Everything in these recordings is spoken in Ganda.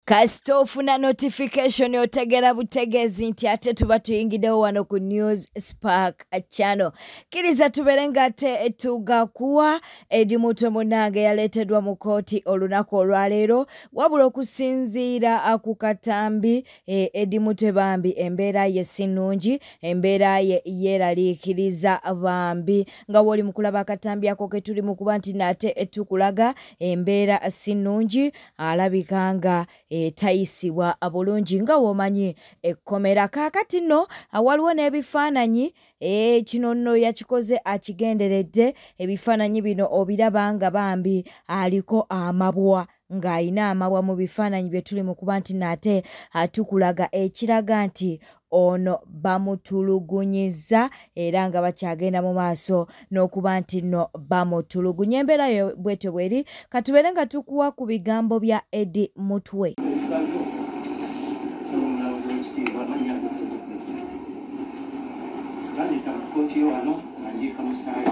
Kasita ofuna notification otegera butegeezi nti ate tuba tuyingiddewo wano ku News Spark Channel. Kkiriza tubeere nga ate tugakuwa. Eddie Mutwe munnange yaleeteddwa mu kkooti olunaku olwaleero, wabula okusinziira ku katambi Eddie Mutwe bambi embeera ye si nnungi, embeera ye yeeraliikiriza bambi. Nga w'oli mu kulaba akatambi ako ke tuli mu kuba nti nate tukulaga, embeera si nnungi, alabika nga tayisibwa bulungi nga w'omanyi ekkomera. Kaakati nno waliwo n'ebifaananyi, kino nno yakikoze akigenderedde. Ebifaananyi bino obiraba nga bambi aliko amabwa, ng'alina amabwa mu bifaananyi bye tuli mu kuba nti nate tukulaga, ekiraga nti ono bamutulugunyiza era nga bakyagenda mu maaso n'okuba nti nno bamutulugunya. Embeera yo bwetyo bweri. Katubeere nga tukuwa ku bigambo bya Eddie Mutwe. Bandeeta mu kkooti yo wano nga njiika musaayi.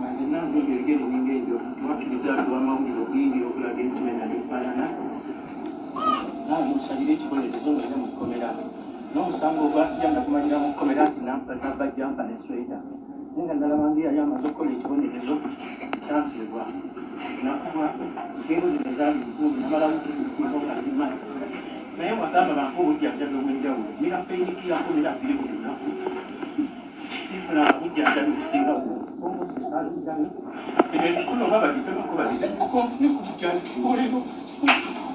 Nga nzenna nvudde ebigere ninga ebyo, tebakkiriza ow'amawulire okuyingira okulaga ensi bwe nali nfaanana. Naawe musalire ekibonerezo nga era mu kkomera. N'omusango ogwasibya nagumanyira mu kkomera nti nabba jumper ne sweater. Naye nga nalaba ng'eyali amaze okukola ekibonerezo kyansibwa. Nakubwa engo zino zaali nkumbi, namala wiiki bbiri nga ndi maaso. Naye wagamba bampe obujjanjabi obw'enjawulo. Mmira painkiller 12 buli lunaku. Sifuna bujjanjabi businga eno emikono oba bagitemako bagitemeko nfune ku bujjanjabi olero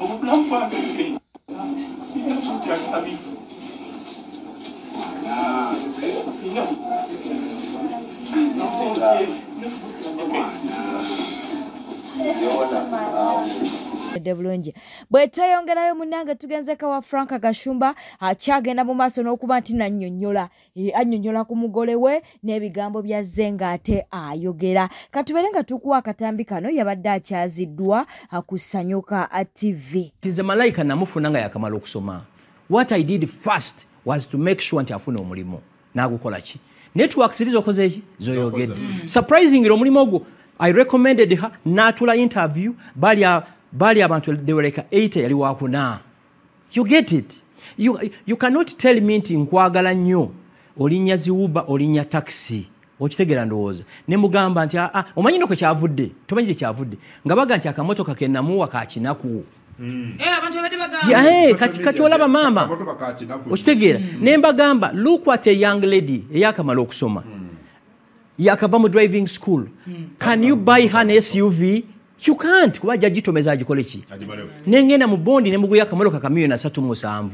obulamu bwange bugenda sirina bujjanjabi sirina. Edde bulungi. Bwe tweyongerayo munnange, tugenzeko wa Frank Gashumba, akyagenda mu maaso n'okuba nti nannyonnyola, annyonnyola ku mugole we n'ebigambo byazze ng'ate ayogera. Katubeere nga tukuwa akatambi kano, yabadde akyaziddwa ku Sanyuka TV. Nze Malayika namufuna nga yakamala okusoma. What I did first was to make sure nti afuna omulimu n'agukola ki network ziri zokoze eki zoyogedde. Surprisingly, omulimu ogwo I recommended her n'atula interview, bali abantu they were like 80, yali wakuna. You get it? You cannot tell me nti nkwagala nnyo, olinnya zi Uber, olinnya taxi. Okitegeera ndowooza? Ne mugamba nti aa, omanyi nno kwe kyavudde, tomanyi gye kyavudde, nga baga nti akamotoka ke namuwa ka kinaku. Eh, abantu babadde bagamba. Yeah, kati olaba maama. Akamotoka ka kinaku. Okitegeera? Ne mbagamba, look what a young lady eyakamala okusoma yakava mu driving school, can you buy her an SUV? You can't, kuba ajja gitomeza agikole ki? Agimalewo. Nengenda mu bondi ne muguya akamotoka ka 37,000,000.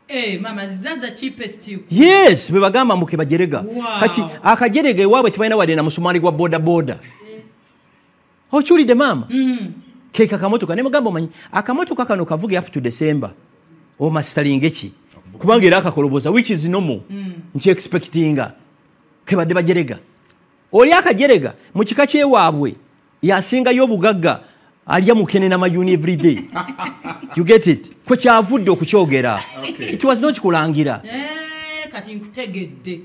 Eh, mama, is that the cheapest you? Yes, bwe bagamba mbu ke bajerega. Wow. Kati akajerega ewaabwe tebalina wadde na musumaali gwa boda boda. Okiwulidde maama? Ke kakamotoka ne mugamba, omanyi akamotoka kano kavuge up to December omasteringe ki, kubanga era akakoloboza, which is normal. Nki expectinga kebadde bajerega oli akajerega mu kika kyewaabwe yasingayo obugagga, alya mukene n'amayuni everyday. You get it? Kwe kyavudde okukyogera. Okay. It was not kulangira. Eh, kati nkutegedde.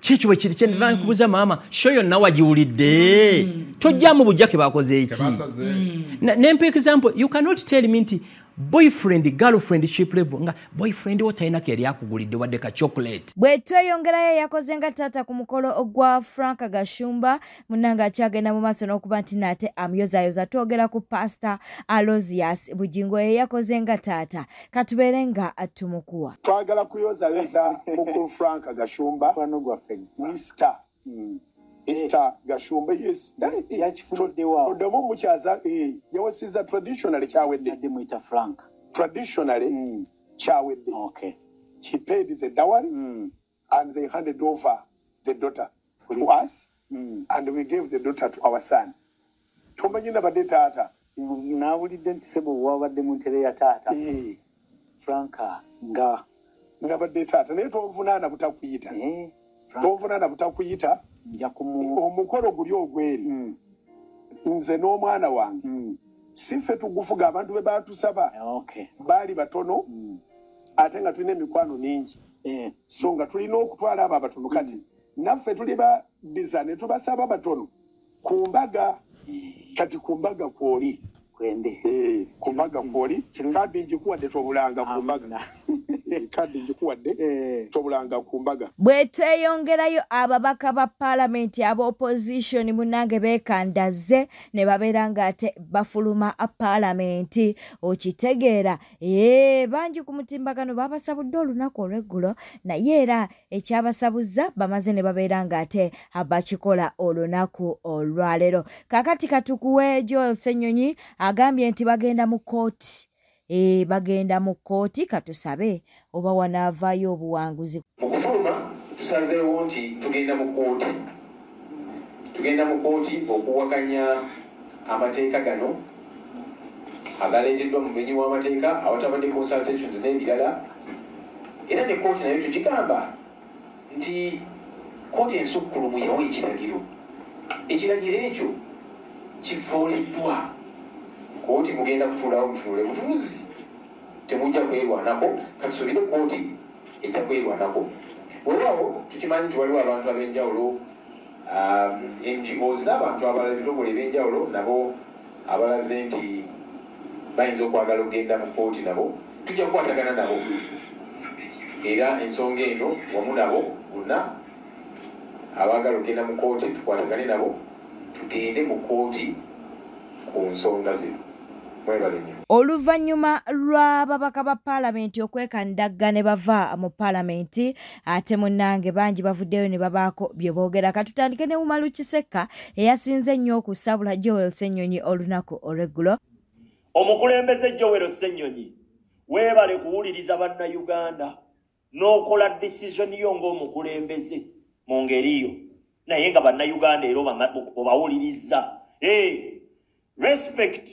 Kikyo bwe kiri kyenva nkubuza maama, show yonna wagiwulidde? Tojjamu bujja ke bakoze eki. Kebasaze. Nempa example, you cannot tell me nti boyfriend girlfriend ship level nga boyfriend wo talina ke yali akugulidde wadde ka chocolate. Bwe tweyongerayo, yakoze nga taata ku mukolo gwa Frank Gashumba munnange akyagenda mu maaso n'okuba nti nate amuyozaayoza. Twogera ku Pastor Aloysius Bugingo, ye yakoze nga taata. Katubeere nga tumukuwa. Twagala kuyozayoza mukulu Frank Gashumba. Mukwano gwaffe. Mr Gashumba, yes. Yakifuniddewo awo. Oddamu mukyaza, yawasiza traditionally, kyawedde. Adde muyita Frank. Traditionally kyawedde. He paid the dowry and they handed over the daughter to us and we gave the daughter to our son. Tomanyi nabadde taata? Nawulidde nti sebo wabadde mu ntebe ya taata. Frank nga Nabadde taata, naye tonvunaana butakuyita. Frank. Tonvunaana butakuyita. Nja kumu Omukolo guli ogweri, nze n'omwana wange si ffe tugufuga, abantu be batusaba baali batono, ate nga tulina emikwano mingi, so nga tulina okutwala abo abatono. Kati naffe tuli badiza ne tubasaba batono ku mbaga. Kati ku mbaga kwoli. Ku mbaga kwoli kadi ngikuwadde tobulanga ku mbaga. Kadi ngikuwadde tobulanga ku mbaga. Bwe tweyongerayo ababaka ba paalamenti aba opposition munnange beekandaze ne babeera ng'ate bafuluma paalamenti okitegeera. Bangi ku mutimbagano babasabudde olunaku olw'eggulo naye era ekyabasabuzza bamaze ne babeera ng'ate bakikola olunaku olwaleero. Kaakati katukuwe Joel Ssenyonyi agambye nti bagenda mu kkooti. Bagenda mu kkooti katusabe oba wanaavaayo obuwanguzi. Mu kufuluma tusazeewo nti tugenda mu kkooti. Tugenda mu kkooti okuwakanya amateeka gano agaleeteddwa mu mumenyi w'amateeka awatabadde consultations n'ebirala. Era ne kkooti nayo tugigamba nti kkooti ensukkulumu yawa ekiragiro. Ekiragiro ekyo kivooleddwa. Kkooti mugenda kutuulawo mutunuule butunuzi temujja kwerwanako katusuubire kkooti ejja kwerwanako. Weewaawo tukimanyi nti waliwo abantu ab'enjawulo NGOs n'abantu abalala ebitongole eb'enjawulo nabo abalaze nti bayinza okwagala okugenda mu kkooti nabo tujja kukwatagana nabo era ensonga eno wamu nabo bonna abaagala okugenda mu kkooti tukwatagane nabo tugende mu kkooti ku nsonga zino. Oluvannyuma lw'ababaka ba paalamenti okwekandagga ne bava mu paalamenti ate munnange bangi bavuddeyo ne babaako bye boogera. Katutandike ne Umaru Kisekka eyasinze ennyo okusabula Joel Ssenyonyi olunaku olw'eggulo. Omukulembeze Joel Ssenyonyi weebale kuwuliriza bannayuganda n'okola decision yo ng'omukulembeze mu ngeri yo naye nga bannayuganda era obawuliriza. Respect.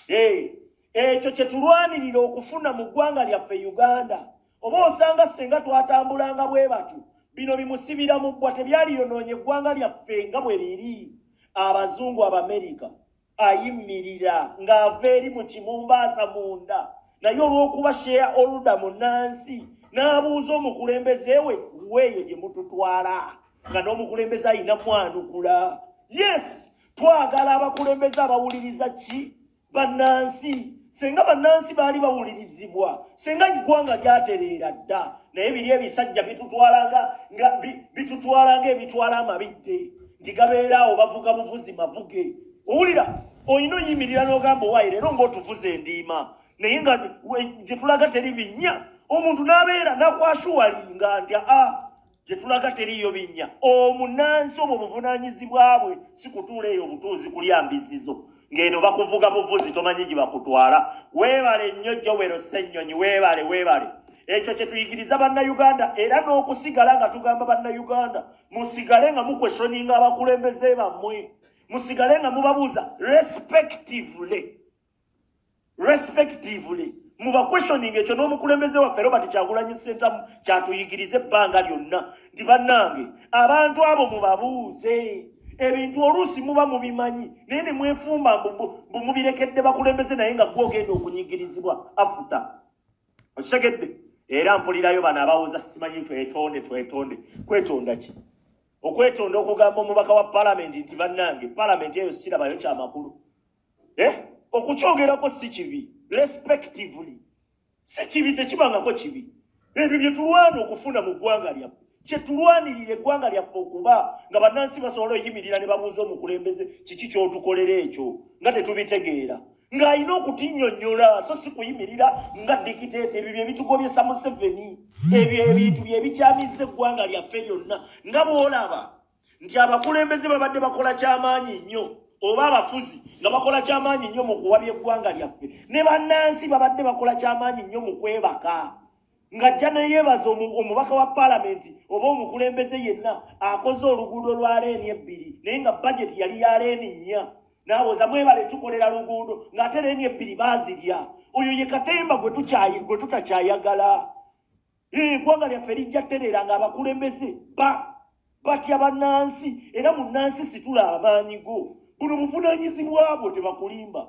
Ekyo kye tulwanirira okufuna mu ggwanga lyaffe Uganda. Oba osanga singa twatambulanga bwe batyo bino bimusibira mu bbwa tebyaliyonoonye eggwanga lyaffe nga bwe liri. Abazungu Abamerika ayimirira ng'ava eri mu Kimumbaasa munda naye olw'okuba shareholder munnansi n'abuuza omukulembeze we weeyo gye mututwala nga n'omukulembeze ayina mwanukula. Yes, twagala abakulembeze abawuliriza ki bannansi. Singa bannansi baali bawulirizibwa singa eggwanga lyatereera dda naye biri ebisajja bitutwalanga ebitwala amabidde nti gabeera awo bavuga buvuzi mavuge. Owulira olina oyimirira n'ogamba owaayi leero ng'otuvuza endiima naye nga gye tulaga teri binnya omuntu n'abeera nakwashuwalinga nti gye tulaga teriiyo binnya. Omunnansi obwo buvunaanyizibwa bwe si kutuula eyo obutuuzi kulya mbizizo ng'eno bakuvuga buvuzi tomanyi gye bakutwala. Weebale nnyo Joel Ssenyonyi, weebale weebale. Ekyo kye tuyigiriza bannayuganda era n'okusigala nga tugamba bannayuganda musigale nga mukweshoninga abakulembeze bammwe, musigale nga mubabuuza respectively mubakweshoninga. Ekyo n'omukulembeze waffe Robert Kyagulanyi Ssentamu kyatuyigiriza ebbanga lyonna nti bannange abantu abo mubabuuze ebintu oluusi muba mubimanyi naye ne mwefumba mbu mubirekedde bakulembeze naye nga gwe ogenda okunyigirizibwa afuta. Okitegedde? Era mpulirayo bano abawoza simanyi twetonde twetonde. Kwetonda ki? Okwetonda okugamba omubaka wa paalamenti nti bannange paalamenti eyo sirabayo kyamakulu. Okukyogerako si kibi respectively si kibi, tekibangako kibi. Ebyo bye tulwana okufuna mu ggwanga lyaffe kye tulwanirira eggwanga lyaffe okuba nga bannansi basobola oyimirira ne babuuza omukulembeze kiki ky'otukolera ekyo nga tetubitegeera ng'alina okutinnyonnyola so si kuyimirira nga dikiteeta. Ebyo bye bitugobyesa Museveni, ebyo ebintu bye bikyamizza eggwanga lyaffe lyonna nga bw'olaba nti abakulembeze babadde bakola kyamaanyi nnyo oba abafuzi nga bakola kyamaanyi nnyo mu kuwabya eggwanga lyaffe ne bannansi babadde bakola kyamaanyi nnyo mu kwebaka ng'ajja ne yeebaza omubaka wa paalamenti oba omukulembeze yenna akoze oluguudo lwa leeni 2 naye nga bajeti yali ya leeni 4 n'awoza mwebale tukolera luguudo ng'ate leeni 2 baazirya. Oyo ye katemba gwe tutakyayagala. Eggwanga lyaffe lijja ttereera ng'abakulembeze batya bannansi era munnansi situla amaanyi go. Buno buvunaanyizibwa bwo tebakulimba.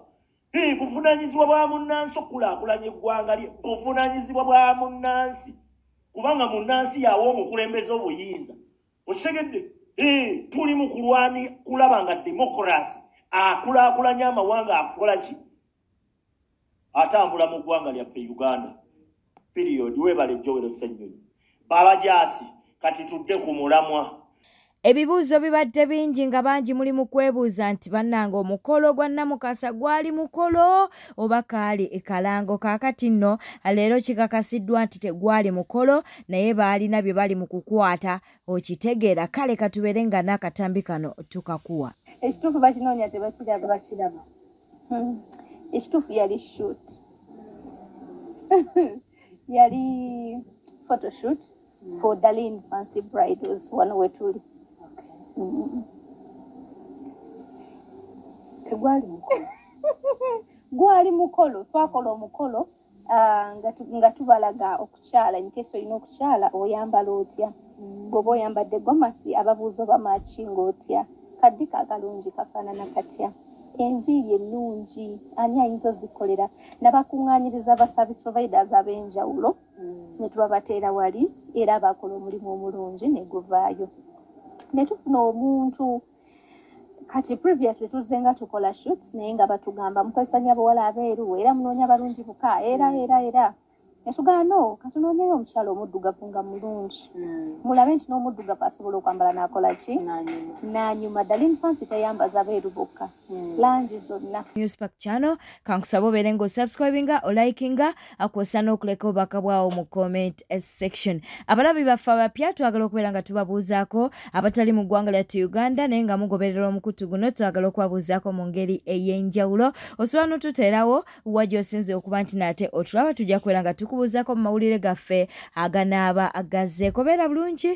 Buvunaanyizibwa bwa munnansi okukulaakulanya eggwanga lye, buvunaanyizibwa bwa munnansi kubanga munnansi y'awa omukulembeze obuyinza. Okitegedde? Tuli mu kulwani kulaba nga demokurasi akulaakulanya amawanga akola ki? Atambula mu ggwanga lyaffe Uganda, period. Weebale, Joel Ssenyonyi. Babajaasi, kati tudde ku mulamwa. Ebibuuzo bibadde bingi nga bangi muli mu kwebuuza nti bannange, omukolo gwa Namukasa gwali mukolo oba kaali kalango? Kaakati nno leero kikakasiddwa nti tegwali mukolo, naye baalina bye bali mu kukwata, okitegeera. Kale katubeere nga n'akatambi kano tukakuwa. Ekituufu bakinoonya, tebakiraba. Bakiraba. Ekituufu yali shoot, yali photoshoot for Darlene Fancy Bridals wano wetuli. Tegwali mukolo? Gwali mukolo. Twakola omukolo nga tubalaga okukyala, in case olina okukyala oyambala otya, bw'oba oyambadde gomasi ababuuza oba makinga otya, kaddika akalungi kafaanana katya, enviiri ennungi ani ayinza ozikolera. Nabakuŋŋaanyiriza ba service providers ab'enjawulo ne tubabateera wali, era bakola omulimu omulungi ne guvaayo ne tufuna omuntu. Kati previously tuzze nga tukola shoots, naye nga batugamba mukozesa nnyo abawala abeeru, era munoonya balungi buka, era era netugamba no, katunoonyeyo omukyala omuddugavu nga mulungi, mulabe nti n'omuddugavu asobola okwambala n'akola ki, n'anyuma. Darlene Fancy teyambaza beeru bokka, langi zonna. Newspark channel, kankusaba obeere ng'osubscribinga, olikinga, akwosa n'okuleka obubaka bwawo mu comment section. Abalabi baffe abapya twagala okubeera nga tubabuuzaako, abatali mu ggwanga lyattu Uganda naye nga mugoberera omukutu guno, twagala okubabuuzaako mu ngeri ey'enjawulo. Osobola n'otuteerawo wa gy'osinze okuba nti nate otulaba, tujja kubeera nga tukubuuzaako mu mawulire gaffe aganaaba gazeeko. Beera bulungi.